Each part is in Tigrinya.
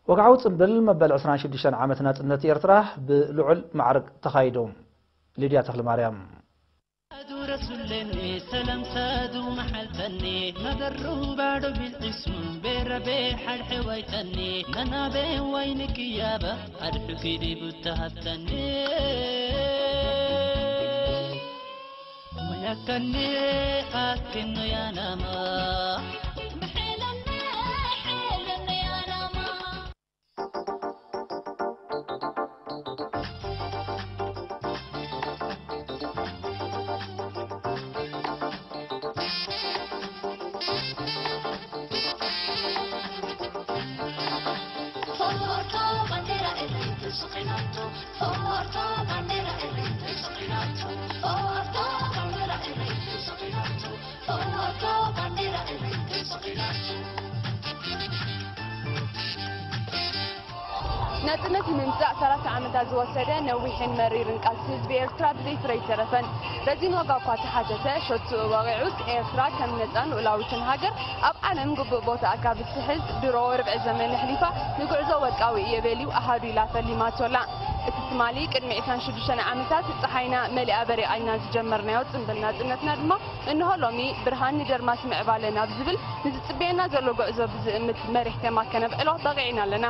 ወግዓዊ ጽምብል መበል ዕስራን ሽዱሽተን ዓመት ናጽነት ኤርትራ ብልዑል ማዕርግ ተኻይዱ። ሊድያ ተኽለማርያም። ሳዱ ረሱለኒ ሰላም ሳዱ መሓልተኒ መበሩ ባዶ ቢልዒሱ ቤረቤ ሓድሕዋይተኒ መናቤ ዋይንክያባ ሓድሕኪዲ ቡተሃብተኒ ሙያከኒ ኣክኖ ያናማ ምሕለኒ ሕለኒ ያናማ ናጽነት ንምምጻእ ሰላሳ ዓመታት ዝወሰደ ነዊሕን መሪርን ቃልሲ ህዝቢ ኤርትራ ብዘይፍረ ኣይተረፈን። ረዚን ዋጋ እኳ ተሓተተ፣ ሸትኡ ወቒዑስ ኤርትራ ከም ነጻን ልኡላዊትን ሃገር ኣብ ዓለም ግቡእ ቦታኣ ካብ እትሕዝ ድሮ ርብዒ ዘመን ኣሕሊፋ፣ ንጉዕዞ ወርቃዊ እየ በልዩ ኣሃዱ ኢላ ፈሊማቶ ኣላ። እቲ ትማሊ ቅድሚ ዕስራን ሽዱሽተን ዓመታት ጸሓይና መሊኣ በሪቓ ኢልና ዝጀመርናዮ ጽምብል ናጽነትና ድማ፣ እንሆ ሎሚ ብርሃን ንደርማስ ምዕባለ ናብ ዝብል ንዝጽበየና ዘሎ ጉዕዞ ብዝእምት መሪሕ ቴማ ከነብዕሎ በቒዕና ኣለና።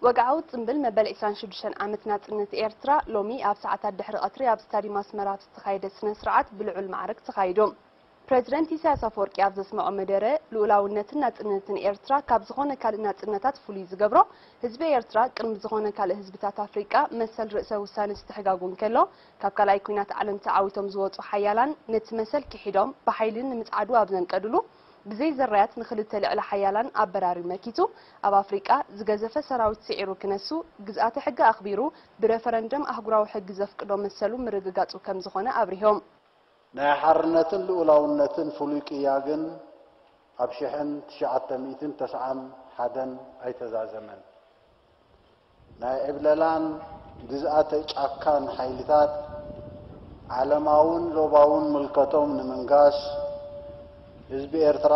ወግዓዊ ጽምብል መበል ዕስራን ሽዱሽተን ዓመት ናጽነት ኤርትራ ሎሚ ኣብ ሰዓታት ድሕሪ ቀትሪ ኣብ ስታድዩም ኣስመራ ኣብ ዝተኻየደ ስነ ስርዓት ብልዑል ማዕርግ ተኻይዱ። ፕረዚደንት ኢሳያስ ኣፈወርቂ ኣብ ዘስመዖ መደረ፣ ልኡላውነትን ናጽነትን ኤርትራ ካብ ዝኾነ ካልእ ናጽነታት ፍሉይ ዝገብሮ፣ ህዝቢ ኤርትራ ቅድሚ ዝኾነ ካልእ ህዝብታት ኣፍሪቃ መሰል ርእሰ ውሳነ ዝተሕጋጉ እንከሎ፣ ካብ ካልኣይ ኲናት ዓለም ተዓዊቶም ዝወጹ ሓያላን ነቲ መሰል ክሒዶም ብሓይሊ ንምጽዓዱ ኣብ ዘንቀድሉ፣ ብዘይ ዘራያት ንኽልተ ልዕለ ሓያላን ኣበራርዩ መኪቱ፣ ኣብ ኣፍሪቃ ዝገዘፈ ሰራዊት ስዒሩ ክነሱ፣ ግዝኣተ ሕጊ ኣኽቢሩ፣ ብረፈረንደም ኣህጉራዊ ሕጊ ዘፍቅዶ መሰሉ ምርግጋጹ ከም ዝኾነ ኣብሪሆም። ናይ ሓርነትን ልኡላውነትን ፍሉይ ቅያ ግን ኣብ ሽሕን ትሽዓተ ሚእትን ተስዓን ሓደን ኣይተዛዘመን። ናይ ዕብለላን ግዝኣተ ጫካን ሓይልታት ዓለማውን ዞባውን ምልከቶም ንምንጋስ፣ ህዝቢ ኤርትራ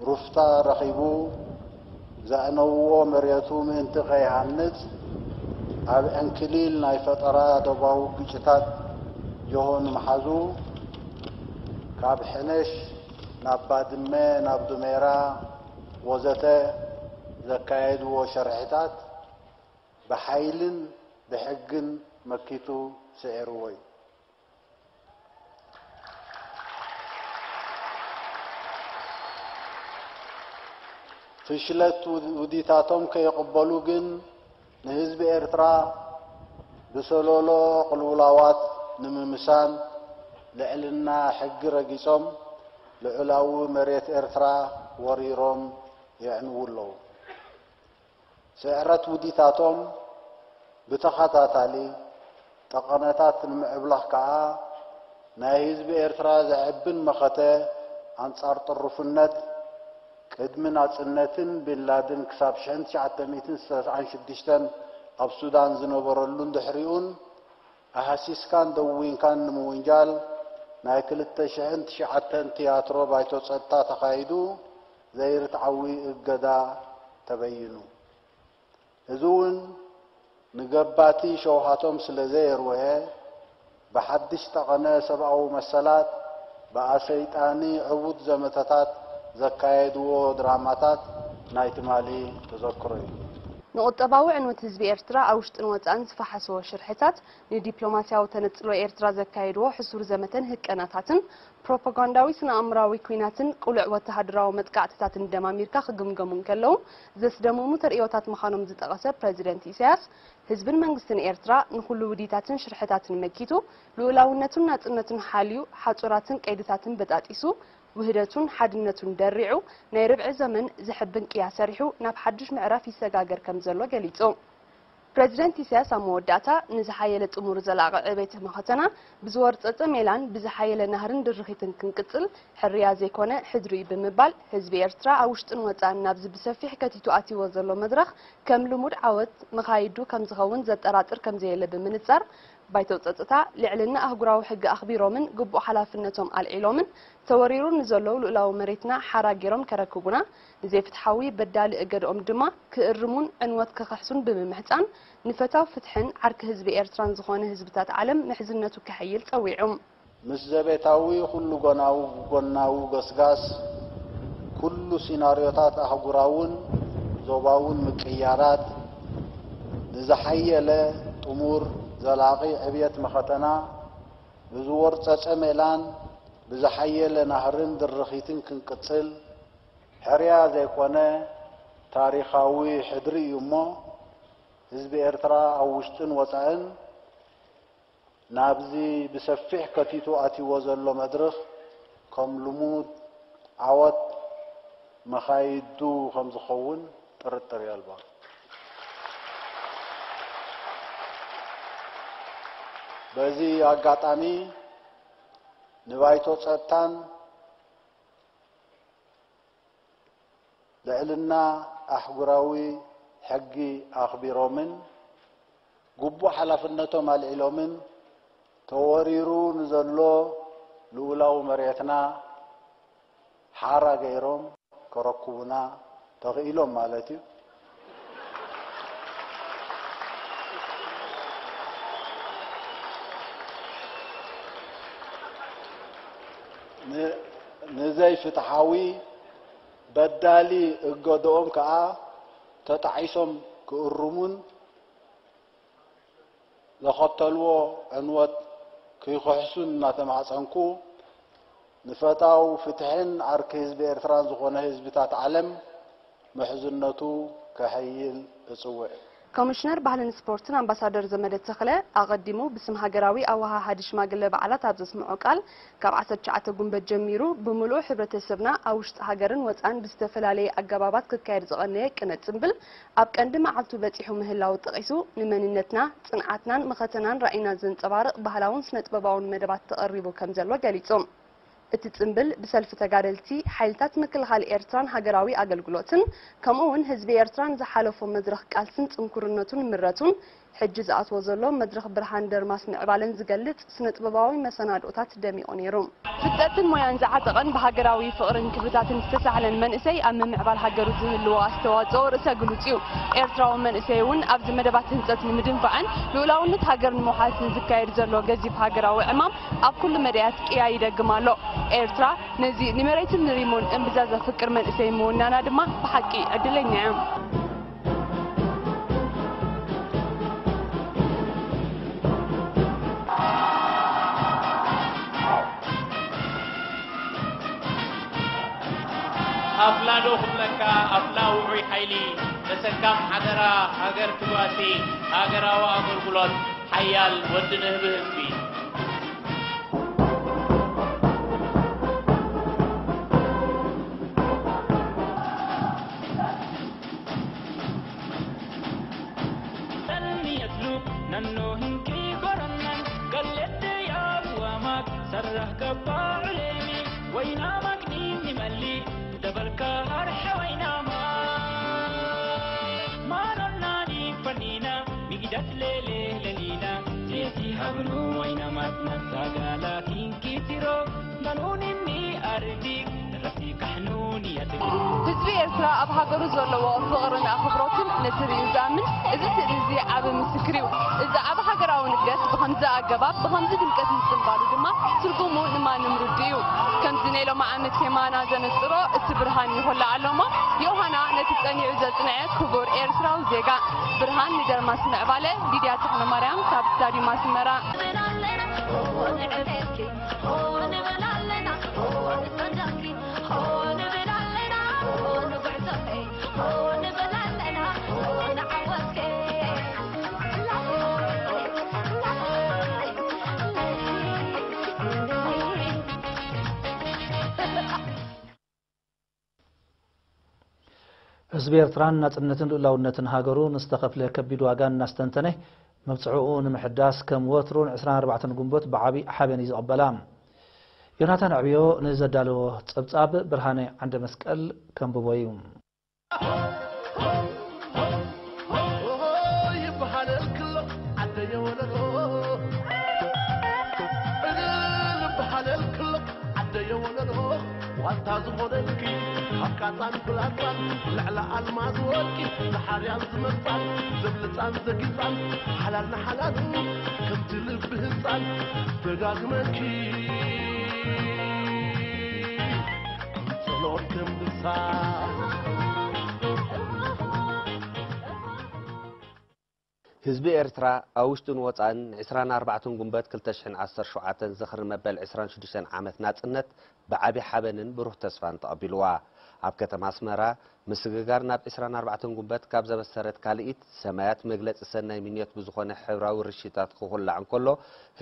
ሩፍታ ረኺቡ ዘዕነውዎ መሬቱ ምእንቲ ከይሃንጽ፣ ኣብ ዕንክሊል ናይ ፈጠራ ዶባዊ ግጭታት ጆሆ ንምሓዙ፣ ካብ ሕነሽ ናብ ባድመ፣ ናብ ዱሜራ ወዘተ ዘካየድዎ ሸርሒታት ብሓይልን ብሕግን መኪቱ ስዒርዎ እዩ። ፍሽለት ውድ-፣ ውዲታቶም ከይቕበሉ ግን ንህዝቢ ኤርትራ ብሰሎሎ ቅልውላዋት ንምምሳን ልዕልና ሕጊ ረጊጾም ልዑላዊ መሬት ኤርትራ ወሪሮም የዕንዉ ኣለዉ። ስዕረት ውዲታቶም ብተኸታታሊ ጠቐነታት ንምዕብላኽ ከኣ ናይ ህዝቢ ኤርትራ ዘዕብን መኸተ ኣንጻር ጥሩፍነት ቅድሚ ናጽነትን ቢንላድን ክሳብ ሽሕን ትሽዓተ ሚእትን ሰላሳን ሽዱሽተን ኣብ ሱዳን ዝነበረሉን ድሕሪኡን ኣሃሲስካን ደዊንካን ንምውንጃል ናይ ክልተ ሽሕን ትሽዓተን ትያትሮ ባይቶ ጸጥታ ተኻይዱ ዘይርትዓዊ እገዳ ተበይኑ። እዚ እውን ንገባቲ ሸውሃቶም ስለ ዘየርወየ፣ ብሓድሽ ጠቐነ ሰብኣዊ መሰላት ብኣሰይጣኒ ዕቡድ ዘመተታት ዘካየድዎ ድራማታት ናይ ትማሊ ተዘክሮ እዩ። ንቁጠባዊ ዕንወት ህዝቢ ኤርትራ ኣብ ውሽጥን ወጻእን ዝፈሓስዎ ሽርሕታት፣ ንዲፕሎማስያዊ ተነጽሎ ኤርትራ ዘካየድዎ ሕሱር ዘመተን ህቀናታትን፣ ፕሮፓጋንዳዊ ስነ-ኣእምራዊ ኲናትን ቅሉዕ ወተሃደራዊ መጥቃዕትታትን ደማሚርካ ክግምገሙ እንከለዉ፣ ዘስደምሙ ተርእዮታት ምዃኖም ዝጠቐሰ ፕረዚደንት ኢሳያስ፣ ህዝብን መንግስትን ኤርትራ ንኹሉ ውዲታትን ሽርሕታትን መኪቱ፣ ልኡላውነቱን ናጽነቱን ሓልዩ፣ ሓጹራትን ቀይድታትን በጣጢሱ፣ ውህደቱን ሓድነቱን ደሪዑ፣ ናይ ርብዒ ዘመን ዘሕብን ቅያ ሰሪሑ፣ ናብ ሓድሽ ምዕራፍ ይሰጋገር ከም ዘሎ ገሊጹ። ፕረዚደንት ኢሳያስ ኣብ መወዳእታ፣ ንዝሓየለ ጥሙር ዘላቒ ዕቤት መኸተና ብዝወርጸጸ ሜላን ብዝሓየለ ናህርን ድርኺትን ክንቅጽል ሕርያ ዘይኮነ ሕድሪ እዩ ብምባል፣ ህዝቢ ኤርትራ ኣብ ውሽጥን ወጻእን ናብዚ ብሰፊሕ ከቲቱ ኣትይዎ ዘሎ መድረኽ ከም ልሙድ ዓወት መኻይዱ ከም ዝኸውን ዘጠራጥር ከም ዘየለ ብምንጻር፣ ባይቶ ጸጥታ ልዕልና ኣህጉራዊ ሕጊ ኣኽቢሮምን ግቡእ ሓላፍነቶም ኣልዒሎምን ተወሪሩ ንዘሎ ልኡላዊ መሬትና ሓራ ገይሮም ከረክቡና፣ ንዘይፍትሓዊ በዳሊ እገድኦም ድማ ክእርሙን ዕንወት ክኽሕሱን ብምምሕጻን፣ ንፈታው ፍትሕን ዓርኪ ህዝቢ ኤርትራን ዝኾነ ህዝብታት ዓለም ምሕዝነቱ ከሐይል ጸዊዑ። ምስ ዘቤታዊ ኩሉ ጎናዊ ጎናዊ ገስጋስ፣ ኩሉ ሲናርዮታት ኣህጉራውን ዞባውን ምቅያራት፣ ንዝሓየለ ጥሙር ዘላቒ ዕብየት መኸተና፣ ብዝወርጸጸ ሜላን ብዝሓየለ ናህርን ድርኺትን ክንቅጽል፣ ሕርያ ዘይኮነ ታሪኻዊ ሕድሪ እዩ እሞ፣ ህዝቢ ኤርትራ ኣብ ውሽጥን ወጻእን ናብዚ ብሰፊሕ ከቲቱ ኣትይዎ ዘሎ መድርኽ ከም ልሙድ ዓወት መኻይዱ ከም ዝኸውን ጥርጥር የልቦን። በዚ ኣጋጣሚ ንባይቶ ጸጥታን ልዕልና ኣህጉራዊ ሕጊ ኣኽቢሮምን ግቡእ ሓላፍነቶም ኣልዒሎምን ተወሪሩ ንዘሎ ልኡላዊ መሬትና ሓራ ገይሮም ከረክቡና ተኽኢሎም ማለት እዩ። ን-፣ ንዘይፍትሓዊ በዳሊ እገድኦም ከኣ ተጣዒሶም ክእርሙን ዘኸተልዎ ዕንወት ክይክሕሱን እናተማሕጸንኩ፣ ንፈታው ፍትሕን ዓርኪ ህዝቢ ኤርትራን ዝኾነ ህዝብታት ዓለም ምሕዝነቱ ከሐይል እጽውዕ። ኮሚሽነር ባህልን ስፖርትን ኣምባሳደር ዘመደ ተኽለ ኣቐዲሙ ብስም ሃገራዊ ኣወሃሃዲ ሽማግለ በዓላት ኣብ ዘስምዖ ቃል፣ ካብ ዓሰርተ ትሽዓተ ጉንበት ጀሚሩ ብምሉእ ሕብረተሰብና ኣብ ውሽጢ ሃገርን ወጻእን ብዝተፈላለየ ኣገባባት ክካየድ ዝቐነየ ቅነ ጽምብል ኣብ ቀንዲ መዓልቱ በጺሑ ምህላዉ ጠቒሱ፣ ንመንነትና፣ ጽንዓትናን መኸተናን ራኢና ዘንጸባርቕ ባህላውን ስነ-ጥበባውን መደባት ተቐሪቡ ከም ዘሎ ገሊጹ። እቲ ጽምብል ብሰልፊ ተጋደልቲ፣ ሓይልታት ምክልኻል ኤርትራን ሃገራዊ ኣገልግሎትን፣ ከምኡ እውን ህዝቢ ኤርትራ ንዝሓለፎ መድረኽ ቃልስን ጽንኩርነቱን ምረቱን፣ ሕጂ ዝኣትዎ ዘሎ መድረኽ ብርሃን ደርማስ ምዕባለን ዝገልጽ ስነ-ጥበባዊ መሰናድኦታት ደሚቑ ነይሩ። ፍልጠትን ሞያን ዝዓጠቐን ብሃገራዊ ፍቕርን ክብርታትን ዝተሳሕለን መንእሰይ ኣብ ምምዕባል ሃገሩ ዝህልዎ ኣስተዋጽኦ ርእሰ ግሉጽ እዩ። ኤርትራዊ መንእሰይ እውን ኣብዚ መደባት ህንጸት ንምድንፋዕን ልኡላውነት ሃገር ንምውሓስን ዝካየድ ዘሎ ገዚፍ ሃገራዊ ዕማም ኣብ ኩሉ መዳያት ቅያ ይደግም ኣሎ። ኤርትራ ነዚ ንመሬትን ንሪሞን እምብዛ ዘፍቅር መንእሰይ ምውናና ድማ ብሓቂ ዕድለኛ እያ። ኣፍላ ዶ ክብለካ፣ ኣፍላ ውዑይ ሓይሊ፣ መሰካም ሓደራ፣ ሃገር ትጓሲ፣ ሃገራዊ ኣገልግሎት፣ ሓያል ወዲ ንህቢ ህዝቢ። Salmiyatlu nanno hinki gorannan gallette ya buamak sarrah gabba ulemi wayna makni nimalli dabalka harha wayna ma manonna ni fanina migdat lele lelina jeti habnu wayna matna sagala kinki tiro manuni mi ardi ህዝቢ ኤርትራ ኣብ ሃገሩ ዘለዎ ፍቕርን ኣኽብሮትን ነቲ ርእዩ ዝኣምን እዚ ስእሊ እዚ ዓቢ ምስክር እዩ። እዚ ዓቢ ሃገራዊ ንግደት ብኸምዚ ኣገባብ ብኸምዚ ድምቀት ምጽንባሉ ድማ ትርጉሙ ንማንም ርዱእ እዩ። ከምዚ ናይ ሎሚ ዓመት ቴማና ዘነጽሮ እቲ ብርሃን ይኹላዕ ኣሎ እሞ ዮሃና ነቲ ጸኒዑ ዘጽንዐ ክቡር ኤርትራዊ ዜጋ ብርሃን ንደርማስ ምዕባለ። ሊድያ ተኽለማርያም ካብ ስታድዩም ኣስመራ። ህዝቢ ኤርትራን ናጽነትን ልኡላውነትን ሃገሩ ንዝተኸፍለ ከቢድ ዋጋ እናስተንተነ፣ መብጽዕኡ ንምሕዳስ ከም ወትሩ ን ዕስራን ኣርባዕተን ጉንቦት ብዓቢ ሓበን እዩ ዝቕበላ። ዮናታን ኣዕብዮ ንዘዳለዎ ጸብጻብ ብርሃነ ዓንደ መስቀል ከንብቦ እዩ። ይበሃል እክሎ ዓደየ ወለሎ ዋልታ ዝኾነልኪ ካብ ቃጻን ፍላጻን ልዕሊ ኣልማዝ ወርቂ ንሓርያን ዝመጻን ዘብልጻን ዘጊጻን ሓላል ንሓላሉ ከምቲ ልቢ ህጻን ደጋግመኪ ጸሎት ደምብሳ ህዝቢ ኤርትራ ኣብ ውሽጥን ወጻእን ዕስራን ኣርባዕተን ጉንበት ክልተ ሽሕን ዓሰርተ ሸውዓተን ዝኽሪ መበል ዕስራን ሽዱሽተን ዓመት ናጽነት ብዓቢ ሓበንን ብሩህ ተስፋን ተቐቢልዋ። ኣብ ከተማ ኣስመራ ምስግጋር ናብ ዕስራን ኣርባዕተን ጉንበት ካብ ዘበሰረት ካልኢት ሰማያት መግለጺ ሰናይ ምንዮት ብዝኾነ ሕብራዊ ርሽታት ክኹላዕ እንከሎ፣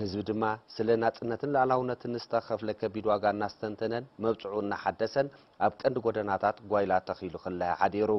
ህዝቢ ድማ ስለ ናጽነትን ልኣላውነትን ንዝተኸፍለ ከቢድ ዋጋ እናስተንተነን መብጽዑ እናሓደሰን ኣብ ቀንዲ ጎደናታት ጓይላ ተኺሉ ክለሀ ሓዲሩ።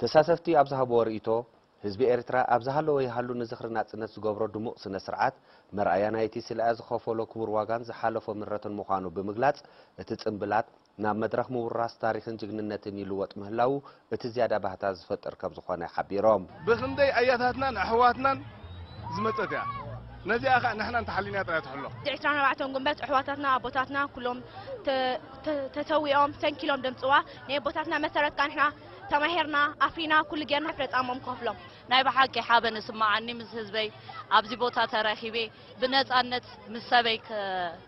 ተሳተፍቲ ኣብ ዝሃብዎ ርእይቶ፣ ህዝቢ ኤርትራ ኣብ ዝሃለወ ይሃሉ ንዝኽሪ ናጽነት ዝገብሮ ድሙቕ ስነ ስርዓት፣ መርኣያ ናይቲ ስለያ ዝኸፈሎ ክቡር ዋጋን ዝሓለፎ ምረትን ምዃኑ ብምግላጽ፣ እቲ ጽምብላት ናብ መድረኽ ምውራስ ታሪኽን ጅግንነትን ይልወጥ ምህላዉ፣ እቲ ዝያዳ ባህታ ዝፈጥር ከም ዝኾነ ሓቢሮም። ብኽንደይ ኣያታትናን ኣሕዋትናን ዝመጸት እያ። ነዚኣ ኸኣ ንሕና እንተሓሊና ጥራይ ትሕሎ። ዕስራን ኣርባዕተን ጉንበት ኣሕዋታትና ኣቦታትና ኩሎም ተ-፣ ተ-፣ ተሰዊኦም ሰንኪሎም ደምጽዋ ናይ ኣቦታትና መሰረት ከኣ ንሕና ተማሂርና ኣፍሪና ኩሉ ጌርና ፍረጻሞም ከፍሎም። ናይ ብሓቂ ሓበን እስመዓኒ ምስ ህዝበይ ኣብዚ ቦታ ተረኺበ ብነጻነት ምስ ሰበይ ከ-፣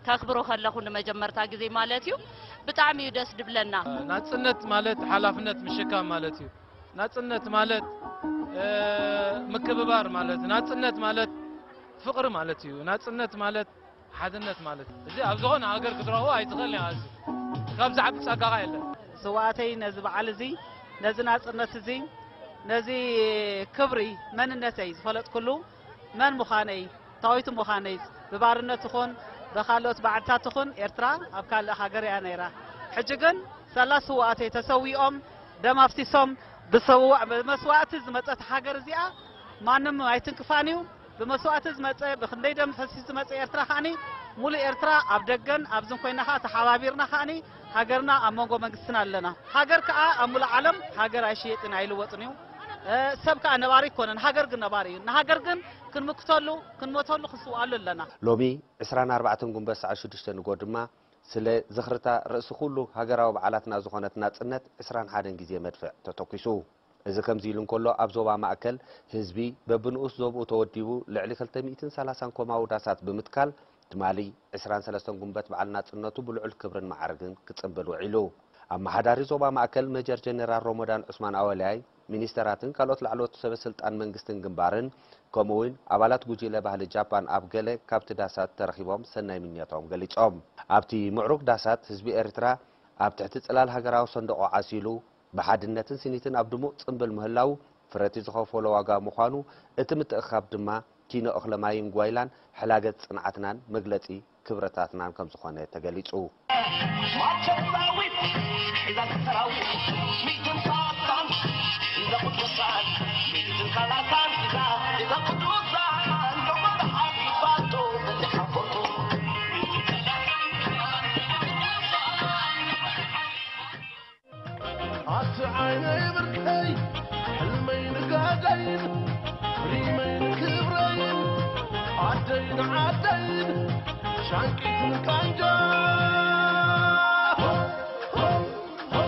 ከኽብሮ ከለኹ ንመጀመርታ ግዜ ማለት እዩ። ብጣዕሚ እዩ ደስ ድብለና። ናጽነት ማለት ሓላፍነት ምሽካም ማለት እዩ። ናጽነት ማለት፣ እ፣ ምክብባር ማለት፣ ናጽነት ማለት ፍቕሪ ማለት እዩ። ናጽነት ማለት ሓድነት ማለት እዚ ኣብ ዝኾነ ሃገር ክትረኽቦ ኣይትኽእል ኢኻ። እዚ ካብ ዝዓቢ ጸጋኻ የለን። ስውኣተይ ነዚ በዓል እዚ፣ ነዚ ናጽነት እዚ፣ ነዚ ክብሪ መንነተይ ዝፈለጥኩሉ መን ምዃነይ፣ ታዊት ምዃነይ፣ ብባርነት ይኹን ብኻልኦት ባዕድታት ይኹን ኤርትራ ኣብ ካልእ ሃገር እያ ነይራ። ሕጂ ግን ሳላ ስውኣተይ ተሰዊኦም፣ ደም ኣፍሲሶም፣ ብሰው-፣ ብመስዋእቲ ዝመጸት ሃገር እዚኣ ማንም ኣይትንክፋን እዩ። ብመስዋእቲ ዝመጸ፣ ብኽንደይ ደም ፈሲሱ ዝመጸ ኤርትራ ከኣኒ፣ ሙሉእ ኤርትራ ኣብ ደገን ኣብዝን ኮይና ከኣ ተሓባቢርና ከኣኒ፣ ሃገርና ኣብ መንጎ መንግስትና ኣለና። ሃገር ከኣ ኣብ ሙሉእ ዓለም ሃገር ኣይሽየጥን ኣይልወጥን እዩ። እ፣ ሰብ ከኣ ነባሪ ኣይኮነን፣ ሃገር ግን ነባሪ እዩ። ንሃገር ግን ክንምክተሉ፣ ክንሞተሉ፣ ክንስውኣሉ ኣለና። ሎሚ ዕስራን ኣርባዕተን ጉንበት ሰዓት ሽዱሽተ ንግሆ ድማ ስለ ዝኽርታ ርእሲ ኩሉ ሃገራዊ በዓላትና ዝኾነት ናጽነት ዕስራን ሓደን ግዜ መድፍዕ ተተኲሱ። እዚ ከምዚ ኢሉ እንከሎ፣ ኣብ ዞባ ማእከል ህዝቢ በብንኡስ ዞብኡ ተወዲቡ ልዕሊ ክልተ ሚእትን ሰላሳን ኮማዊ ዳሳት ብምትካል፣ ትማሊ ዕስራን ሰለስተን ጉንበት በዓል ናጽነቱ ብልዑል ክብርን ማዕርግን ክጽንብል ውዒሉ። ኣመሓዳሪ ዞባ ማእከል ሜጀር ጀነራል ሮሞዳን ዑስማን ኣወልያይ፣ ሚኒስተራትን ካልኦት ላዕለዎት ሰበ ስልጣን መንግስትን ግንባርን፣ ከምኡ እውን ኣባላት ጉጅለ ባህሊ ጃፓን ኣብ ገለ ካብቲ ዳሳት ተረኺቦም ሰናይ ምንዮቶም ገሊጾም። ኣብቲ ምዕሩግ ዳሳት ህዝቢ ኤርትራ ኣብ ትሕቲ ጽላል ሃገራዊ ሰንደቑ ዓሲሉ፣ ብሓድነትን ስኒትን ኣብ ድሙቕ ጽምብል ምህላዉ ፍረቲ ዝኸፈሎ ዋጋ ምዃኑ፣ እቲ ምትእኽኻብ ድማ ኪኖ እኽለ ማይን ጓይላን ሕላገት ጽንዓትናን መግለጺ ክብረታትናን ከም ዝኾነ ተገሊጹ። ኣቲ ዓይነይ ብርከይ፣ ሕልመይ ንጋደይን፣ ሪመይ ንክብረይን፣ ዓደይ ንዓደይን፣ ሻንቂት ንቃንጃ። ሆ፣ ሆ፣ ሆ፣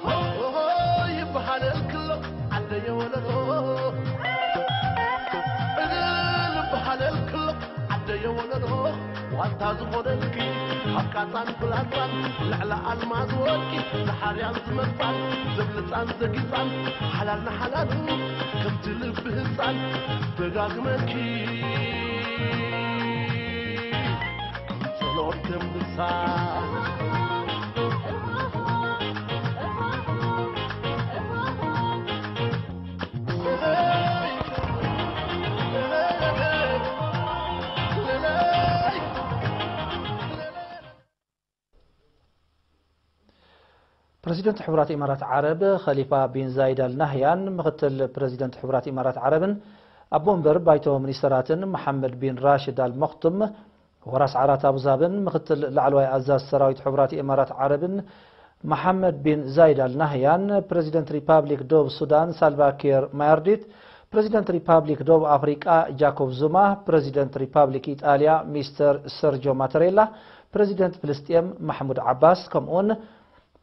ሆ፣ ሆ፣ ይበሃለልክሎ ዓደየ ወለሎ። እልል ይበሃለልክሎ ዓደየ የወለሎ ዋልታ ዝኾነልኪ፣ ኣብ ቃጻን ፍላጻን፣ ልዕሊ ኣልማዝ ወርቂ፣ ዝሓርያን ዝመርጻን፣ ዘብልጻን ዘጊጻን፣ ሓላል ንሓላሉ፣ ከምቲ ልቢ ህጻን፣ ደጋግመኪ፣ ከም ጸሎት ከም ንሳ። ፕረዚደንት ሕቡራት ኢማራት ዓረብ ኸሊፋ ቢን ዛይድ ኣል ናህያን ምኽትል ፕረዚደንት ሕቡራት ኢማራት ዓረብን ኣቦ ወንበር ባይቶ ሚኒስተራትን መሓመድ ቢን ራሽድ ኣል መኽቱም ወራስ ዓራት ኣቡዛብን ምኽትል ላዕለዋይ ኣዛዝ ሰራዊት ሕቡራት ኢማራት ዓረብን መሓመድ ቢን ዛይድ ኣል ናህያን፣ ፕረዚደንት ሪፓብሊክ ደቡብ ሱዳን ሳልቫ ኪር ማያርዲት፣ ፕረዚደንት ሪፓብሊክ ደቡብ ኣፍሪቃ ጃኮብ ዙማ፣ ፕረዚደንት ሪፓብሊክ ኢጣልያ ሚስተር ሰርጆ ማተሬላ፣ ፕረዚደንት ፍልስጤም ማሕሙድ ዓባስ፣ ከምኡውን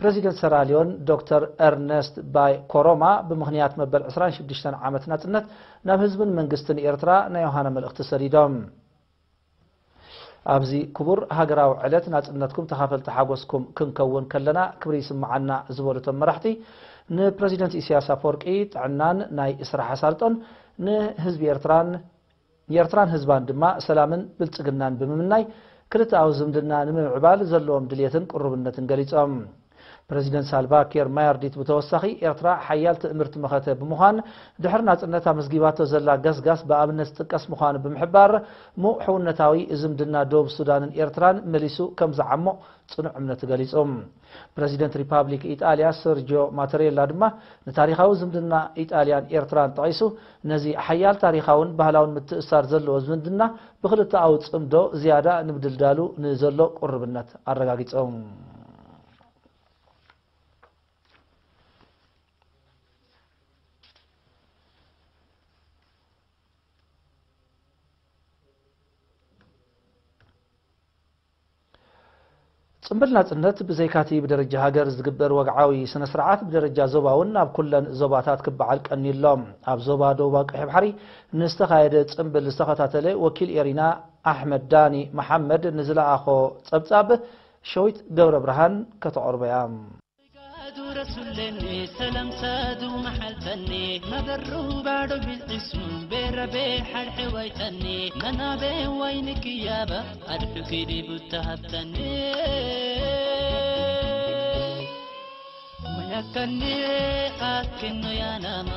ፕረዚደንት ሰራልዮን ዶክተር ኤርነስት ባይ ኮሮማ ብምኽንያት መበል ዕስራን ሽዱሽተን ዓመት ናጽነት ናብ ህዝብን መንግስትን ኤርትራ ናይ ዮሃና መልእኽቲ ሰዲዶም። ኣብዚ ክቡር ሃገራዊ ዕለት ናጽነትኩም ተኻፈልቲ ሓጎስኩም ክንከውን ከለና ክብሪ ይስምዓና ዝበሉ እቶም መራሕቲ፣ ንፕረዚደንት ኢሳያስ ኣፈወርቂ ጥዕናን ናይ ስራሕ ኣሳልጦን፣ ንህዝቢ ኤርትራን ንኤርትራን ህዝባን ድማ ሰላምን ብልጽግናን ብምምናይ፣ ክልተኣዊ ዝምድና ንምምዕባል ዘለዎም ድልየትን ቅሩብነትን ገሊጾም። ፕረዚደንት ሳልቫ ኪር ማያርዲት ብተወሳኺ፣ ኤርትራ ሓያል ትእምርቲ መኸተ ብምዃን፣ ድሕሪ ናጽነት ኣመዝጊባቶ ዘላ ገስጋስ ብኣብነት ዝጥቀስ ምዃኑ ብምሕባር፣ ምዉቕ ሕውነታዊ ዝምድና ደቡብ ሱዳንን ኤርትራን መሊሱ ከም ዝዓሞ ጽኑዕ እምነቱ ገሊጹ። ፕረዚደንት ሪፓብሊክ ኢጣልያ ሰርጆ ማተሬላ ድማ ንታሪኻዊ ዝምድና ኢጣልያን ኤርትራን ጠቒሱ፣ ነዚ ሓያል ታሪኻውን ባህላውን ምትእስሳር ዘለዎ ዝምድና ብኽልተኣዊ ጽምዶ ዝያዳ ንምድልዳሉ ንዘሎ ቅሩብነት ኣረጋጊጹ። ጽምብል ናጽነት ብዘይካቲ ብደረጃ ሃገር ዝግበር ወግዓዊ ስነ ስርዓት፣ ብደረጃ ዞባ እውን ኣብ ኩለን ዞባታት ክበዓል ቀንዩ ኣሎ። ኣብ ዞባ ደቡባዊ ቀይሕ ባሕሪ ንዝተኻየደ ጽምብል ዝተኸታተለ ወኪል ኤሪና ኣሕመድ ዳኒ መሓመድ ንዝለኣኾ ጸብጻብ ሸዊት ገብረ ብርሃን ከተቕርቦ እያ። ድረሱለኒ ሰላም ሳዱ መሓልተኒ መበሩ ባዶ ቢልዒሱ ቤረቤ ሓድሕዋይተኒ መናቤ ዋይኒ ክያባ ኣድሑ ኪዲ ቡታ ሃብተኒ መያከኒ ኣኪኖ ያናማ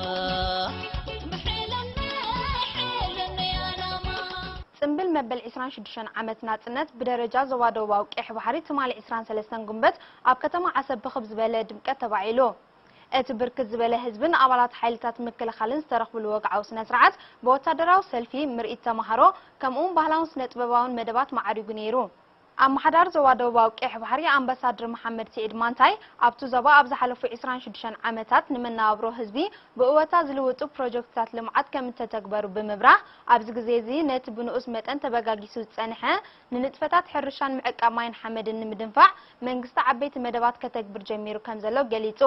ምሕለኒ ሕለኒ ያናማ። ጽምብል መበል ዕስራን ሽዱሽተን ዓመት ናጽነት ብደረጃ ዞባ ደቡባዊ ቀይሕ ባሕሪ ትማሊ ዕስራን ሰለስተን ጉንበት ኣብ ከተማ ዓሰብ ብኽብ ዝበለ ድምቀት ተባዒሉ። እቲ ብርክት ዝበለ ህዝብን ኣባላት ሓይልታት ምክልኻልን ዝተረኽብሉ ወግዓዊ ስነ ስርዓት ብወታደራዊ ሰልፊ፣ ምርኢት ተማሃሮ፣ ከምኡውን ባህላውን ስነ ጥበባውን መደባት ማዕሪጉ ነይሩ። ኣመሓዳሪ ዞባ ደቡባዊ ቀይሕ ባሕሪ ኣምባሳደር መሓመድ ስዒድ ማንታይ ኣብቲ ዞባ ኣብ ዝሓለፉ ዕስራን ሽዱሽተን ዓመታት ንመነባብሮ ህዝቢ ብእወታ ዝልውጡ ፕሮጀክትታት ልምዓት ከም እተተግበሩ ብምብራህ፣ ኣብዚ ግዜ እዚ ነቲ ብንኡስ መጠን ተበጋጊሱ ዝጸንሐ ንንጥፈታት ሕርሻን ምዕቃብ ማይን ሓመድን ንምድንፋዕ መንግስቲ ዓበይቲ መደባት ከተግብር ጀሚሩ ከም ዘሎ ገሊጹ።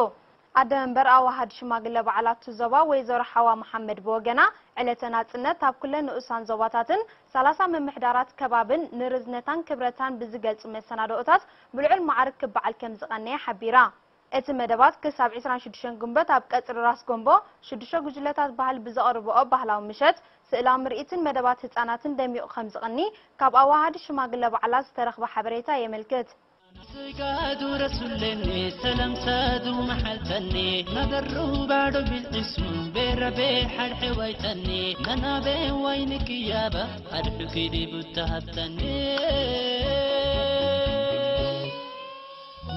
ኣደ መንበር ኣዋሃድ ሽማግለ በዓላት እቲ ዞባ ወይዘሮ ሓዋ መሓመድ ብወገና፣ ዕለተ ናጽነት ኣብ ኩለን ንኡሳን ዞባታትን ሰላሳ ምምሕዳራት ከባብን ንርዝነታን ክብረታን ብዝገልጽ መሰናድኦታት ብልዑል ማዕርግ ክበዓል ከም ዝቐነየ ሓቢራ። እቲ መደባት ክሳብ ዕስራን ሽዱሽተን ጉንበት ኣብ ቀጽሪ ራስ ጎንቦ ሽዱሽተ ጉጅለታት ባህሊ ብዘቕርብኦ ባህላዊ ምሸት፣ ስእላዊ ምርኢትን መደባት ህጻናትን ደሚቑ ከም ዝቕኒ ካብ ኣዋሃዲ ሽማግለ በዓላት ዝተረኽበ ሓበሬታ የመልክት። ስጋዱ ረሱለኒ ሰላም ሳዱ መሓልተኒ መበሩ ባዶ ቢልዒሱ ቤረቤ ሓድሕዋይተኒ መናቤ ዋይኒ ክያባ ኣድሑ ኪዲ ቡታ ሃብተኒ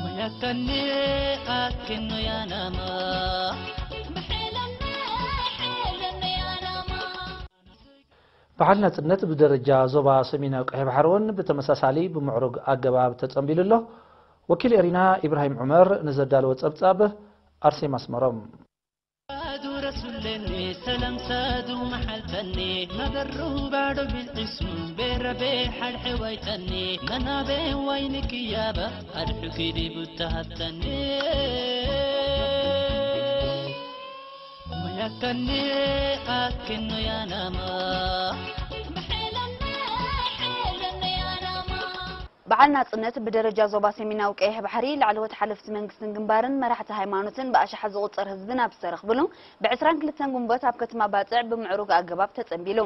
መያከኒ ኣኪኖ ያናማ ምሕለኒ ሕለኒ ያናማ። በዓል ናጽነት ብደረጃ ዞባ ሰሜናዊ ቀይሕ ባሕሪ እውን ብተመሳሳሊ ብምዕሩግ ኣገባብ ተጸንቢሉ ኣሎ። ወኪል ኤሪና ኢብራሂም ዑመር ንዘዳለዎ ጸብጻብ ኣርሴማ ኣስመሮም። ዱረሱለኒ ሰላም ሳዱ መሓልተኒ መበሩ ባዶ ቢልዒሱ ቤረቤ ሓድሕዋይተኒ መናቤ ዋይኒ ክያባ ኣድሑ ኪዲ ቡታ ሃብተኒ መያከኒ ኣኪኖ ያናማ ምሕለኒ ሕለኒ በዓል ናጽነት ብደረጃ ዞባ ሰሜናዊ ቀይሕ ባሕሪ ላዕለዎት ሓለፍቲ መንግስትን ግንባርን መራሕቲ ሃይማኖትን ብኣሽሓት ዝቑጸር ህዝብን ኣብ ዝተረኽብሉ፣ ብ ዕስራን ክልተን ግንቦት ኣብ ከተማ ባጽዕ ብምዕሩግ ኣገባብ ተጸንቢሉ።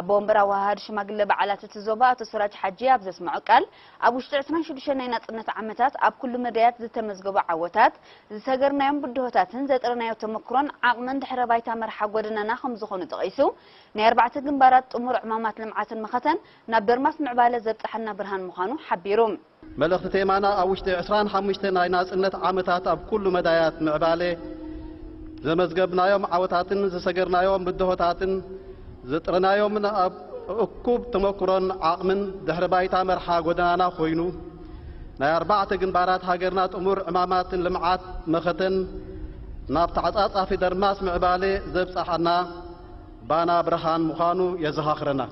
ኣቦ ወንበር ኣወሃሃዲ ሽማግለ በዓላት እቲ ዞባ ኣቶ ስራጅ ሓጂ ኣብ ዘስምዖ ቃል፣ ኣብ ውሽጢ ዕስራን ሽዱሽተን ናይ ናጽነት ዓመታት ኣብ ኩሉ መዳያት ዝተመዝገቡ ዓወታት፣ ዝሰገርናዮም ብድሆታትን ዘጥረናዮ ተመክሮን ዓቕምን ድሕረ ባይታ መርሓ ጎደናና ከም ዝኾኑ ጠቒሱ፣ ናይ ኣርባዕተ ግንባራት ጥሙር ዕማማት ልምዓትን መኸተን ናብ ደርማስ ምዕባለ ዘብጽሓና ብርሃን ምዃኑ ሓቢሩ። መልእኽቲ ቴማና ኣብ ውሽጢ ዕስራን ሓሙሽተ ናይ ናጽነት ዓመታት ኣብ ኩሉ መዳያት ምዕባለ ዘመዝገብናዮም ዓወታትን ዝሰገርናዮም ብድሆታትን ዘጥረናዮምን ኣብ እኩብ ተመኩሮን ዓቕምን ድሕሪ ባይታ መርሓ ጎደናና ኮይኑ፣ ናይ ኣርባዕተ ግንባራት ሃገርና ጥሙር ዕማማትን ልምዓት መኸተን ናብ ተዓጻጻፊ ደርማስ ምዕባለ ዘብጽሓና ባና ብርሃን ምዃኑ የዘኻኽረና።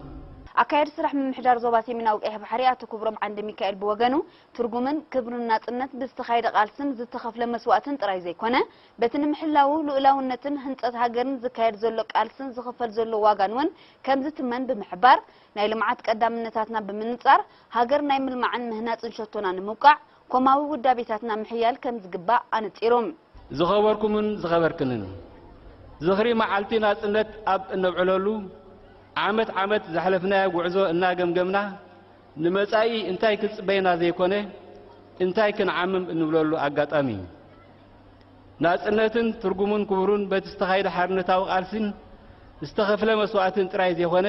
ኣካያዲ ስራሕ ምምሕዳር ዞባ ሰሜናዊ ቀይሕ ባሕሪ ኣቶ ክብሮም ዓንደ ሚካኤል ብወገኑ፣ ትርጉምን ክብርን ናጽነት ብዝተኻየደ ቃልስን ዝተኸፍለ መስዋእትን ጥራይ ዘይኮነ፣ በቲ ንምሕላው ልኡላውነትን ህንጸት ሃገርን ዝካየድ ዘሎ ቃልስን ዝኽፈል ዘሎ ዋጋን እውን ከም ዝትመን ብምሕባር፣ ናይ ልምዓት ቀዳምነታትና ብምንጻር፣ ሃገር ናይ ምልማዕን ምህናጽን ሸቶና ንምውቃዕ፣ ኮማዊ ውዳቤታትና ምሕያል ከም ዝግባእ ኣነጺሩ። ዝኸበርኩምን ዝኸበርክንን፣ ዝኽሪ መዓልቲ ናጽነት ኣብ እነብዕለሉ፣ ዓመት ዓመት ዘሕለፍናዮ ጉዕዞ እናገምገምና፣ ንመጻኢ እንታይ ክጽበየና ዘይኮነ፣ እንታይ ክንዓምም እንብለሉ ኣጋጣሚ እዩ። ናጽነትን ትርጉሙን ክብሩን በቲ ዝተኻየደ ሓርነታዊ ቃልሲን ዝተኸፍለ መስዋእትን ጥራይ ዘይኮነ፣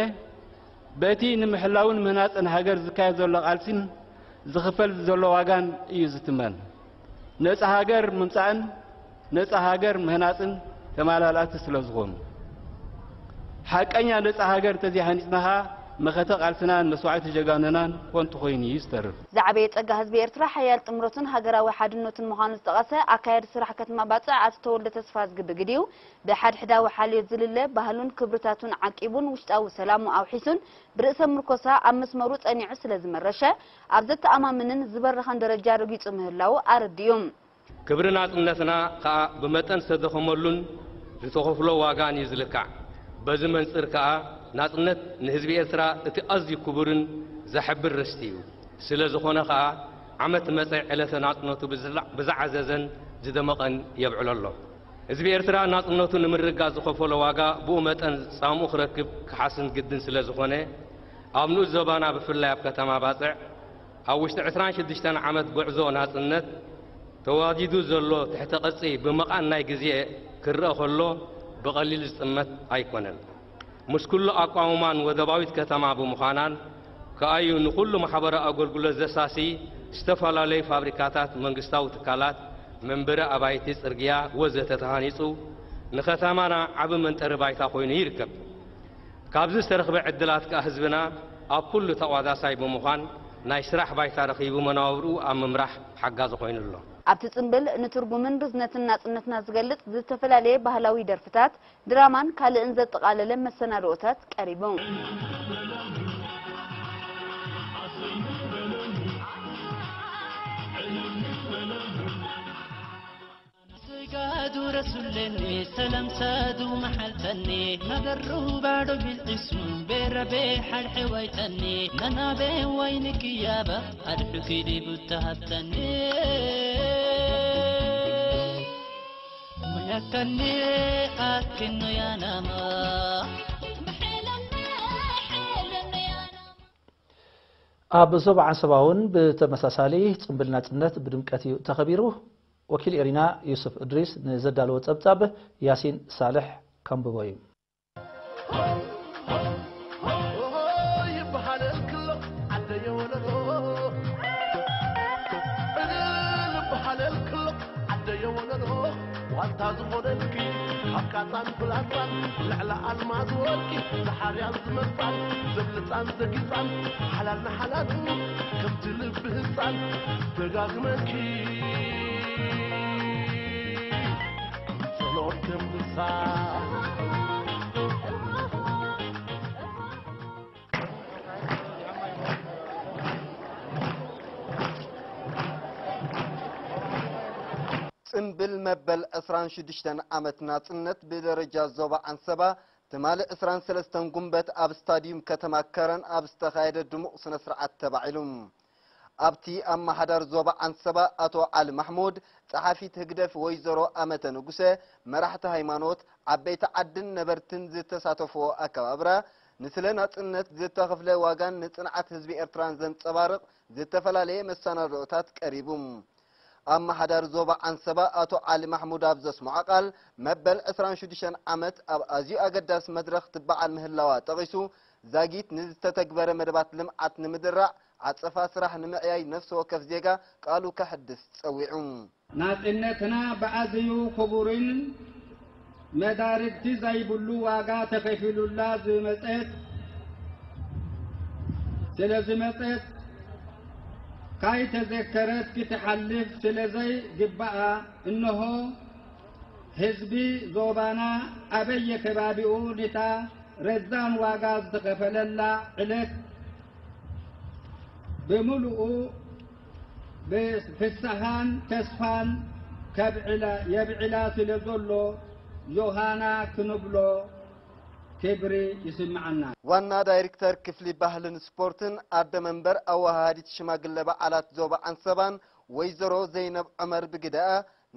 በቲ ንምሕላውን ምህናጽን ሃገር ዝካየድ ዘሎ ቃልሲን ዝኽፈል ዘሎ ዋጋን እዩ ዝትመን። ነጻ ሃገር ምምጻእን ነጻ ሃገር ምህናጽን ተመላላእቲ ስለ ዝኾኑ፣ ሓቀኛ ነጻ ሃገር እንተዘይሃኒጽና ኸኣ፣ መኸተ ቃልስናን መስዋዕቲ ጀጋኑናን ኮንቱ ኮይኑ እዩ ዝተርፍ። ዝዓበየ ጸጋ ህዝቢ ኤርትራ ሓያል ጥምረቱን ሃገራዊ ሓድነቱን ምዃኑ ዝጠቐሰ ኣካያዲ ስራሕ ከተማ ባጽዕ ኣቶ ተወልደ ተስፋዝጊ ብግዲኡ፣ ብሓድሕዳዊ ሓልዮት ዝልለ ባህሉን ክብርታቱን ዓቂቡን ውሽጣዊ ሰላሙ ኣውሒሱን ብርእሰ ምርኮሳ ኣብ መስመሩ ጸኒዑ ስለ ዝመረሸ፣ ኣብ ዘተኣማምንን ዝበረኸን ደረጃ ረጊጹ ምህላዉ ኣረዲኡ። ክብሪ ናጽነትና ከኣ ብመጠን ዝተደኸመሉን ዝተኸፍሎ ዋጋን እዩ ዝልካዕ። በዚ መንጽር ከኣ ናጽነት ንህዝቢ ኤርትራ እቲ ኣዝዩ ክቡርን ዘሐብር ርስቲ እዩ። ስለ ዝኾነ ከኣ ዓመት መጸ ዕለተ ናጽነቱ ብዝላ-፣ ብዝዓዘዘን ዝደመቐን የብዕሎ ኣሎ። ህዝቢ ኤርትራ ናጽነቱ ንምርግጋጽ ዝኸፈሎ ዋጋ ብኡ መጠን ጻምኡ ክረክብ ክሓስን ግድን ስለ ዝኾነ፣ ኣብ ንኡስ ዞባና ብፍላይ ኣብ ከተማ ባጽዕ ኣብ ውሽጢ ዕስራን ሽዱሽተን ዓመት ጉዕዞ ናጽነት ተዋዲዱ ዘሎ ትሕተ ቅርጺ ብመቓን ናይ ግዜ ክረኣ ከሎ ብቐሊል ዝጥመት ኣይኮነን። ምስ ኩሉ ኣቋውማን ወደባዊት ከተማ ብምዃናን ከኣዩ ንኹሉ ማሕበራዊ ኣገልግሎት ዘሳሲ ዝተፈላለዩ ፋብሪካታት፣ መንግስታዊ ትካላት፣ መንበሪ ኣባይቲ፣ ጽርግያ ወዘተ ተሃኒጹ ንከተማና ዓቢ መንጠሪ ባይታ ኮይኑ ይርከብ። ካብዚ ዝተረኽበ ዕድላት ከኣ ህዝብና ኣብ ኩሉ ተቋዳሳይ ብምዃን ናይ ስራሕ ባይታ ረኺቡ መነባብርኡ ኣብ ምምራሕ ሓጋዚ ኮይኑ ኣሎ። ኣብቲ ጽምብል ንትርጉምን ርዝነትን ናጽነትና ዝገልጽ ዝተፈላለየ ባህላዊ ደርፍታት፣ ድራማን ካልእን ዘጠቓለለ መሰናድኦታት ቀሪቡ። ስጋዱ ረሱለኒ ሰላም ሳዱ መሓልተኒ ናደሩ ባዶ ቢልዒሱ ቤረቤ ሓድሕዋይተኒ ናናቤ ዋይኒ ክያባ ኣድሑ ኪዲ ቡታ ሃብተኒ ሙያከኒ ኣኪኑ ያናማ ኣብ ዞባ ዓንሰባ እውን ብተመሳሳሊ ጽምብል ናጽነት ብድምቀት እዩ ተኸቢሩ። ወኪል ኤሪና ዩሱፍ እድሪስ ንዘዳለዎ ጸብጻብ ያሲን ሳልሕ ከንብቦ እዩ። ይበሃለልክሎ ዓደየ ወለሎ፣ እልል ይበሃለልክሎ ዓደየ ወለሎ፣ ዋልታ ዝኾነልኪ ካብ ቃጻን ፍላጻን፣ ልዕሊ ኣልማዝ ወርቂ ዝሓርያን ዝመርጻን፣ ዘብልጻን ዘጊጻን፣ ሓላል ንሓላሉ ከምቲ ልቢ ህጻን፣ ደጋግመኪ ጸሎት ከም ንሳ። ጽምብል መበል ዕስራን ሽዱሽተን ዓመት ናጽነት ብደረጃ ዞባ ዓንሰባ ትማሊ ዕስራን ሰለስተን ጉንበት ኣብ ስታድዩም ከተማ ከረን ኣብ ዝተኻየደ ድሙቕ ስነ ስርዓት ተባዒሉ። ኣብቲ ኣመሓዳር ዞባ ዓንሰባ ኣቶ ዓሊ ማሕሙድ፣ ጸሓፊት ህግደፍ ወይዘሮ ኣመተ ንጉሰ፣ መራሕቲ ሃይማኖት፣ ዓበይቲ ዓድን ነበርትን ዝተሳተፍዎ ኣከባብራ፣ ንስለ ናጽነት ዝተኸፍለ ዋጋን ንጽንዓት ህዝቢ ኤርትራን ዘንጸባርቕ ዝተፈላለየ መሰናድኦታት ቀሪቡ። ኣመሓዳሪ ዞባ ዓንሰባ ኣቶ ዓሊ ማሕሙድ ኣብ ዘስምዖ ቃል፣ መበል ዕስራን ሽዱሽተን ዓመት ኣብ ኣዝዩ ኣገዳሲ መድረኽ ትበዓል ምህላዋ ጠቒሱ፣ ዛጊት ንዝተተግበረ መደባት ልምዓት ንምድራዕ፣ ዓጸፋ ስራሕ ንምዕያይ ነፍሲ ወከፍ ዜጋ ቃሉ ከሕድስ ጸዊዑ። ናጽነትና ብኣዝዩ ክቡርን መዳርግቲ ዘይብሉ ዋጋ ተኸፊሉላ ዝመጸት፣ ስለ ዝመጸት፣ ካይተዘከረት ክትሓልፍ ስለ ዘይግባኣ፣ እንሆ ህዝቢ ዞባና ኣበየ ከባቢኡ ነታ ረዛን ዋጋ ዝተኸፈለላ ዕለት ብምሉኡ ብፍስሃን ተስፋን ከብዕላ፣ የብዕላ ስለ ዘሎ፣ ዮሃና ክንብሎ ክብሪ ይስምዓና። ዋና ዳይሬክተር ክፍሊ ባህልን ስፖርትን ኣደ መንበር ኣወሃሃዲት ሽማግለ በዓላት ዞባ ዓንሰባን ወይዘሮ ዘይነብ ዑመር ብግደኣ፣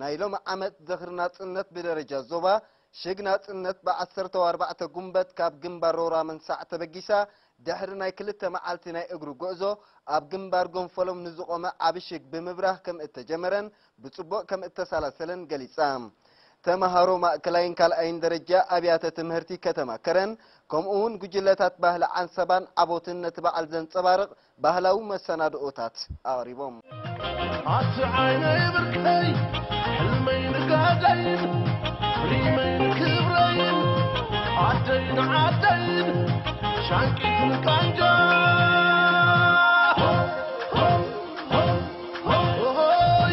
ናይ ሎሚ ዓመት ዝኽሪ ናጽነት ብደረጃ ዞባ፣ ሽግ ናጽነት ብዓሰርተ ኣርባዕተ ጉንበት ካብ ግንባር ሮራ መንሳዕ ተበጊሳ፣ ድሕሪ ናይ ክልተ መዓልቲ ናይ እግሪ ጉዕዞ፣ ኣብ ግንባር ጎንፈሎም ንዝቖመ ዓቢ ሽግ ብምብራህ ከም እተጀመረን ብጽቡቕ ከም እተሰላሰለን ገሊጻ። ተመሃሮ ማእከላይን ካልኣይን ደረጃ ኣብያተ ትምህርቲ ከተማ ከረን፣ ከምኡ እውን ጉጅለታት ባህሊ ዓንሰባን ዓቦትን ነቲ በዓል ዘንጸባርቕ ባህላዊ መሰናድኦታት ኣቕሪቦም። ኣቲ ዓይነይ ብርከይ፣ ሕልመይ ንጋደይን፣ ሪመይ ንክብረይን፣ ዓደይ ንዓደይን፣ ሻንቂት ንቃንጃ።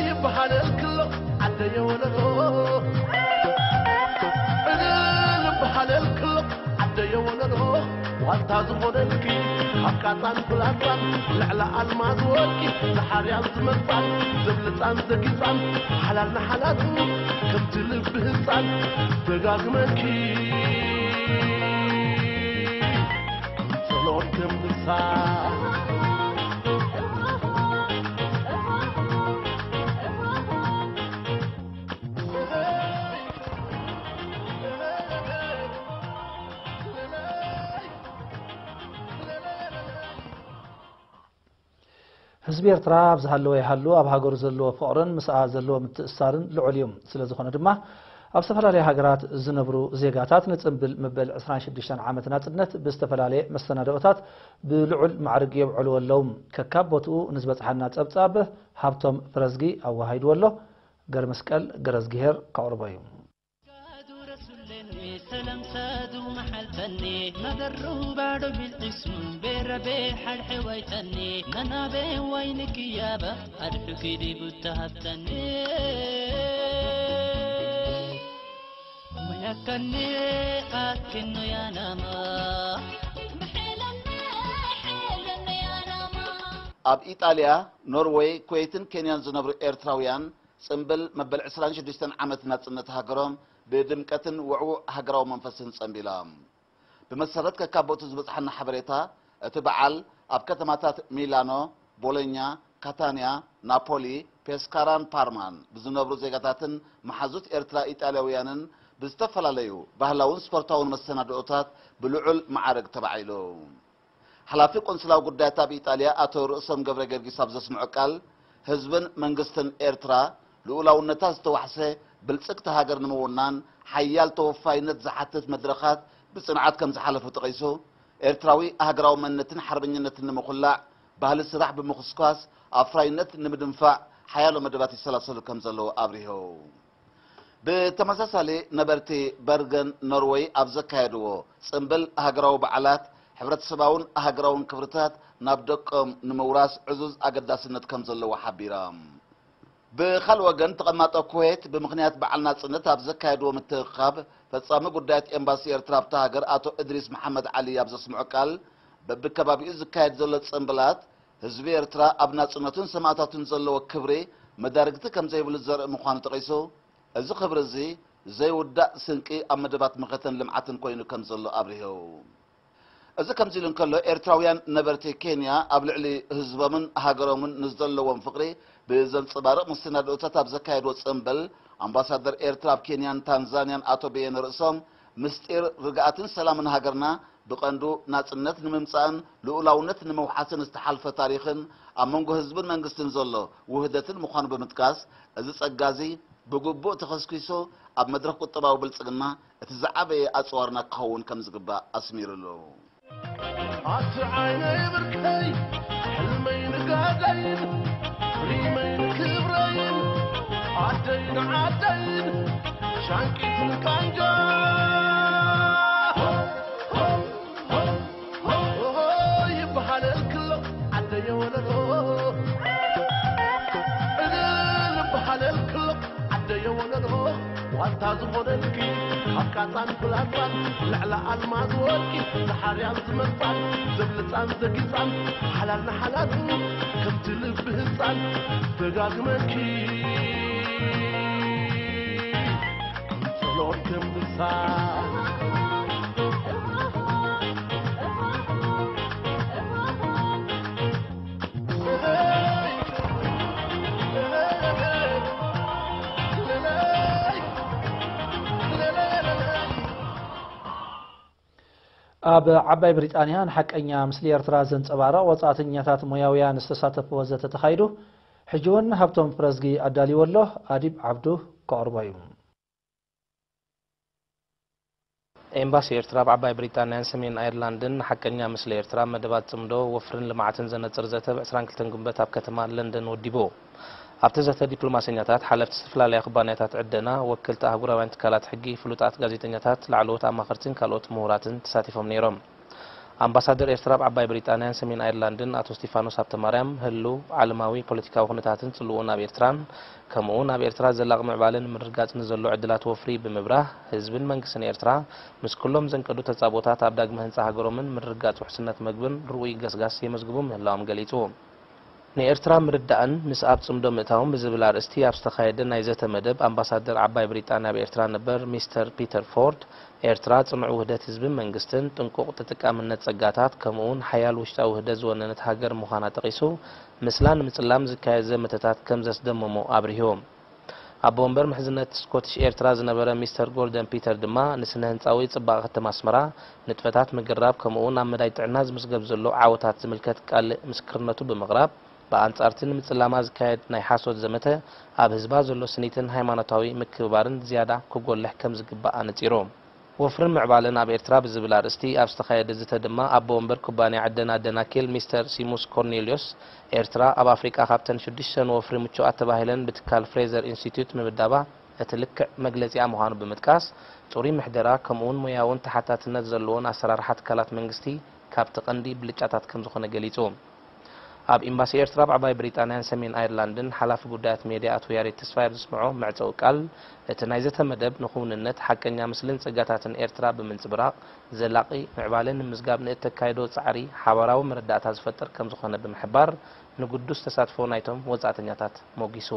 ይበሃለልክሎ ዓደየ ወለሎ፣ ዕልል ይበሃለልክሎ ዓደየ ወለሎ፣ ዋልታ ዝኾነልኪ ካብ ቃጻን ፍላጻን፣ ልዕሊ ኣልማዝ ወርቂ ዝሓርያን ዝመርጻን፣ ዘብልጻን ዘጊጻን፣ ሓላል ንሓላሉ ከምቲ ልቢ ህጻን፣ ደጋግመኪ ጸሎት ከም ድርሳን። ህዝቢ ኤርትራ ኣብ ዝሃለወ ይሃሉ ኣብ ሃገሩ ዘለዎ ፍቕርን ምስኣ ዘለዎ ምትእስሳርን ልዑል እዩ። ስለ ዝኾነ ድማ ኣብ ዝተፈላለያ ሃገራት ዝነብሩ ዜጋታት ንጽምብል መበል ዕስራን ሽዱሽተን ዓመት ናጽነት ብዝተፈላለየ መሰናድኦታት ብልዑል ማዕርግ የብዕልዎ ኣለዉ። ከካብ ቦትኡ ንዝበጽሓና ጸብጻብ ሃብቶም ፍረዝጊ ኣወሃሂድዎ ኣሎ። ገረመስቀል ገረዝግሄር ከቕርቦ እዩ። ሳዱ ረሱለኒ፣ ሰላም ሳዱ መሓልፈኒ፣ መገሩ ባዶ ቢልዒሱ፣ ቤረቤ ሓድሕዋይተኒ፣ መናቤ ዋይኒ ክያባ፣ ኣድሑ ኪዲ ቡታ ሃብተኒ። መያከኒ ኣክኖ ያናማ፣ መሐለኒ፣ ሐለኒ ያናማ። ኣብ ኢጣልያ፣ ኖርወይ፣ ኩዌትን ኬንያን ዝነብሩ ኤርትራውያን፣ ጽምብል መበል ዕስራን ሽዱሽተን ዓመት ናጽነት ሃገሮም ብድምቀትን ውዕዉዕ ሃገራዊ መንፈስን ጸምቢሎም። ብመሰረት ከካብ ቦትኡ ዝበጽሓና ሓበሬታ፣ እቲ በዓል ኣብ ከተማታት ሚላኖ፣ ቦሎኛ፣ ካታንያ፣ ናፖሊ፣ ፔስካራን ፓርማን ብዝነብሩ ዜጋታትን መሓዙት ኤርትራ ኢጣልያውያንን ብዝተፈላለዩ ባህላውን ስፖርታውን መሰናድኦታት ብልዑል ማዕርግ ተባዒሉ። ሓላፊ ቆንስላዊ ጉዳያት ኣብ ኢጣልያ ኣቶ ርእሶም ገብረ ጊዮርጊስ ኣብ ዘስምዖ ቃል፣ ህዝብን መንግስትን ኤርትራ ልኡላውነታ ዝተዋሕሰ ብልጽግቲ ሃገር ንምውናን ሓያል ተወፋይነት ዝሓትት መድረኻት ብጽንዓት ከም ዝሓለፉ ጠቒሱ፣ ኤርትራዊ ሃገራዊ መንነትን ሓርበኝነትን ንምኹላዕ፣ ባህሊ ስራሕ ብምኹስኳስ፣ ኣፍራይነት ንምድንፋዕ ሓያሎ መደባት ይሰላሰሉ ከም ዘለዉ ኣብሪሁ። ብተመሳሳሊ፣ ነበርቲ በርገን ኖርወይ ኣብ ዘካየድዎ ጽምብል ሃገራዊ በዓላት፣ ሕብረተሰባውን ሃገራውን ክብርታት ናብ ደቆም ንምውራስ ዕዙዝ ኣገዳስነት ከም ዘለዎ ሓቢሮም። ብኻልእ ወገን፣ ተቐማጦ ኩዌት ብምኽንያት በዓል ናጽነት ኣብ ዘካየድዎ ምትእኽኻብ፣ ፈጻሚ ጉዳያት ኤምባሲ ኤርትራ ኣብታ ሃገር ኣቶ እድሪስ መሓመድ ዓሊ ኣብ ዘስምዖ ቃል፣ በብከባቢኡ ዝካየድ ዘሎ ጽምብላት፣ ህዝቢ ኤርትራ ኣብ ናጽነቱን ሰማእታቱን ዘለዎ ክብሪ መዳርግቲ ከም ዘይብሉ ዘርኢ ምዃኑ ጠቒሱ፣ እዚ ክብሪ እዚ ዘይውዳእ ስንቂ ኣብ መደባት መኸተን ልምዓትን ኮይኑ ከም ዘሎ ኣብሪሁ። እዚ ከምዚ ኢሉ እንከሎ፣ ኤርትራውያን ነበርቲ ኬንያ ኣብ ልዕሊ ህዝቦምን ሃገሮምን ንዘለዎም ፍቕሪ ብዘንጸባርቕ መሰናድኦታት ኣብ ዘካየድዎ ጽምብል፣ ኣምባሳደር ኤርትራ ኣብ ኬንያን ታንዛንያን ኣቶ በየነ ርእሶም፣ ምስጢር ርግኣትን ሰላምን ሃገርና ብቐንዱ ናጽነት ንምምጻእን ልኡላውነት ንምውሓስን ዝተሓልፈ ታሪኽን ኣብ መንጎ ህዝብን መንግስትን ዘሎ ውህደትን ምዃኑ ብምጥቃስ፣ እዚ ጸጋ እዚ ብግቡእ ተኸስኪሱ ኣብ መድረኽ ቁጠባዊ ብልጽግና እቲ ዝዓበየ ኣጽዋርና ክኸውን ከም ዝግባእ ኣስሚሩሉ። ኣቲ ዓይነይ ብርከይ፣ ሕልመይ ንጋደይን፣ ሪመይ ንክብረይን፣ ዓደይን ዓደይን፣ ሻንቂትን ቃንጃ። ይበሃለልክሎ ዓደየ ወለሎ፣ እልል ይበሃለልክሎ ዓደየ ወለሎ። ዋልታ ዝኾነልኪ ካብ ቃጻን ፍላጻን፣ ልዕሊ ኣልማዝ ወርቂ ዝሓርያን ዝመርጻን፣ ዘብልጻን ዘጊጻን፣ ሓላል ንሓላሉ ከምቲ ልቢ ህጻን፣ ደጋግመልኪ ከም ጸሎት ከም ድርሳን። ኣብ ዓባይ ብሪጣንያ ንሓቀኛ ምስሊ ኤርትራ ዘንጸባርቕ ወጻእተኛታት ሞያውያን ዝተሳተፍዎ ዘተ ተኻይዱ። ሕጂ እውን ሃብቶም ፕረዝጊ ኣዳልይዎ ኣሎ። ኣዲብ ዓብዱ ከቕርቦ እዩ። ኤምባሲ ኤርትራ ኣብ ዓባይ ብሪጣንያን ሰሜን ኣየርላንድን ንሓቀኛ ምስሊ ኤርትራ፣ መደባት ጽምዶ፣ ወፍርን ልምዓትን ዘነጽር ዘተ ብ ዕስራን ክልተን ግንቦት ኣብ ከተማ ለንደን ወዲቡ። ኣብቲ ዘተ ዲፕሎማሰኛታት፣ ሓለፍቲ ዝተፈላለያ ኩባንያታት ዕደና፣ ወከልቲ ኣህጉራውያን ትካላት ሕጊ፣ ፍሉጣት ጋዜጠኛታት፣ ላዕለዎት ኣማኸርትን ካልኦት ምሁራትን ተሳቲፎም ነይሮም። ኣምባሳደር ኤርትራ ኣብ ዓባይ ብሪጣንያን ሰሜን ኣየርላንድን ኣቶ ስቲፋኖስ ሃብተማርያም፣ ህሉው ዓለማዊ ፖለቲካዊ ኩነታትን ጽልውኡን ኣብ ኤርትራን፣ ከምኡ'ውን ኣብ ኤርትራ ዘላቒ ምዕባለ ንምርግጋጽ ንዘሎ ዕድላት ወፍሪ ብምብራህ፣ ህዝብን መንግስትን ኤርትራ ምስ ኩሎም ዘንቀዱ ተጻብኦታት ኣብ ዳግመ ህንጻ ሃገሮምን ምርግጋጽ ውሕስነት መግብን ርኡይ ገስጋስ የመዝግቡ ምህላዎም ገሊጹ። ንኤርትራ ምርዳእን ምስ ኣብ ጽምዶ ምእታውን ብዝብል ኣርእስቲ ኣብ ዝተኻየደ ናይ ዘተ መደብ፣ ኣምባሳደር ዓባይ ብሪጣንያ ኣብ ኤርትራ ነበር ሚስተር ፒተር ፎርድ፣ ኤርትራ ጽኑዕ ውህደት ህዝብን መንግስትን፣ ጥንቁቕ ተጠቃምነት ጸጋታት፣ ከምኡ'ውን ሓያል ውሽጣዊ ውህደት ዝወነነት ሃገር ምዃና ጠቒሱ፣ ምስላ ንምጽላም ዝካየድ ዘመተታት ከም ዘስደመሞ ኣብሪሁ። ኣቦ ወንበር ምሕዝነት ስኮቲሽ ኤርትራ ዝነበረ ሚስተር ጎርደን ፒተር ድማ፣ ንስነ ህንጻዊ ጽባቐ ከተማ ኣስመራ፣ ንጥፈታት ምግራብ፣ ከምኡ'ውን ኣብ መዳይ ጥዕና ዝምዝገብ ዘሎ ዓወታት ዝምልከት ቃል ምስክርነቱ ብምቕራብ፣ ብኣንጻር እቲ ንምጽላማ ዝካየድ ናይ ሓሶት ዘመተ፣ ኣብ ህዝባ ዘሎ ስኒትን ሃይማኖታዊ ምክብባርን ዝያዳ ክጎልሕ ከም ዝግባእ ኣነጺሩ። ወፍርን ምዕባለን ኣብ ኤርትራ ብዝብል ኣርእስቲ ኣብ ዝተኻየደ ዝተ ድማ፣ ኣቦ ወንበር ኩባንያ ዕደና ደናኪል ሚስተር ሲሙስ ኮርኔልዮስ፣ ኤርትራ ኣብ ኣፍሪቃ ካብተን ሽዱሽተ ንወፍሪ ምቹኣት ተባሂለን ብትካል ፍሬዘር ኢንስቲትዩት ምምዳባ እቲ ልክዕ መግለጺኣ ምዃኑ ብምጥቃስ፣ ጽሩይ ምሕደራ ከምኡ'ውን ሞያውን ተሓታትነት ዘለዎን ኣሰራርሓ ትካላት መንግስቲ ካብቲ ቀንዲ ብልጫታት ከም ዝኾነ ገሊጹ። ኣብ ኤምባሲ ኤርትራ ኣብ ዓባይ ብሪጣንያን ሰሜን ኣየርላንድን ሓላፊ ጉዳያት ሜድያ ኣቶ ያሬድ ተስፋይ ኣብ ዘስምዖ መዕጸዊ ቃል፣ እቲ ናይ ዘተ መደብ ንክውንነት፣ ሓቀኛ ምስልን ጸጋታትን ኤርትራ ብምንጽብራቕ፣ ዘላቒ ምዕባለ ንምምዝጋብ ንእተካይዶ ጻዕሪ ሓባራዊ መረዳእታ ዝፈጥር ከም ዝኾነ ብምሕባር፣ ንግዱስ ተሳትፎ ናይቶም ወጻእተኛታት ሞጊሱ።